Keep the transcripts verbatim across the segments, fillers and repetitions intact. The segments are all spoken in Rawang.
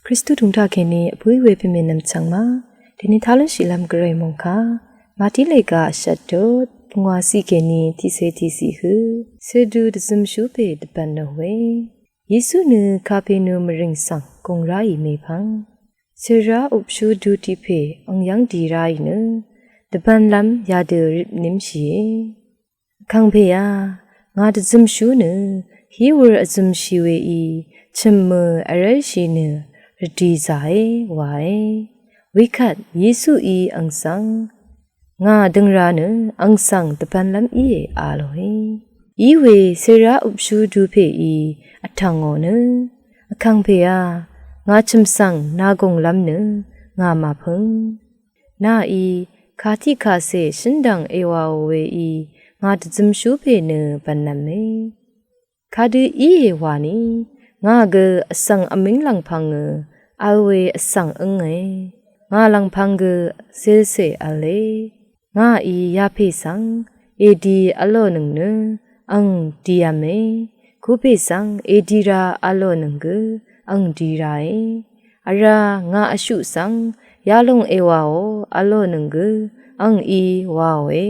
Kristu tungtaq kèní vpǿí we pèmènvm chvng ma, dèní tá lúnshìlv́m gvray mòngkà, Màtí lèga vshvt dot, pungwà ciq kèní tiqcé tiqciq hø, cèdu dvzømshú pè dvbv̀n nò we. Yesu nø Kapenu mvrìng svng gùng ráì mèpvng, cèrá upshú du tiq pè ang yv́ng di ráì nø, dvbv̀nlv́m yadø rip nímshìe. Vkàngpèá, ngà dvzømshú nø, hí wur vzømshì weí, chø̀mmø vrv́lshì nø, rvdì zàe, wae. Wekvt Yesuí ang svng, ngà døngra nø, ang svng dvbv̀nlv́m íe, a lòe. Iwe cèrá upshú du pèí, vtv̀ngò nø, vkàngpèá, ngà chø̀m svng nagùnglv́m nø, ngà màpǿng. Nàí, kàtiq kàcè shǿndv̀ng èwàò weí, ngà dvzømshú pè nø bv̀nv̄me. Kadø íe wani, ngà gø vsvng vmíng lv̀ngpv̄ngø, vl we vsvng ǿnge. Ngà lv̀ngpv̄ng gø zilcè v̄le. Ngàí yapè svng, èdi v̄lònøng nø, ang dìv̄me. Kupè svng, èdira v̄lònøng gø, ang dirae. Vrá ngà vshuq svng, yalòng èwàò, v̄lònøng gø, ang í wàòe,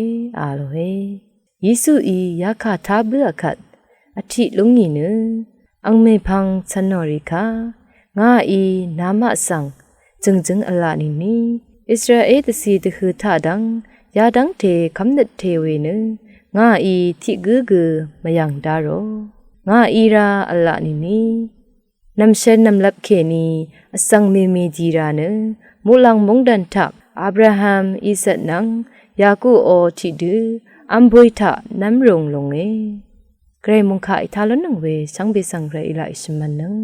a lòe. Yesuí yakà tá bǿà kvt, vtiq lúngì nø, ang mèpvng cv̄n nò rì kà, ngàí namaq svng, jø̀ngjǿng v̄la nìni, Israel dvcì dvhø̀ taq dv́ng, yadv́ngte kv́mnøtte we nø, ngàí tiq gǿ gø mvyv̀ng dárò. Ngàí rá v̄la nìni, nv̀mshv̄n nv̀mlvp kèní, vsvng mèmè dì rà nø, muqlàng móngdàn taq, Abraham, Isak nvng, Yakup o tiqdø, v̄m boy taq, nv́mrùng lùnge. Gvray mòngkà ètá lúnnøng we, shvngbe svng gvray èlaq èshø̀mv̄nnøng.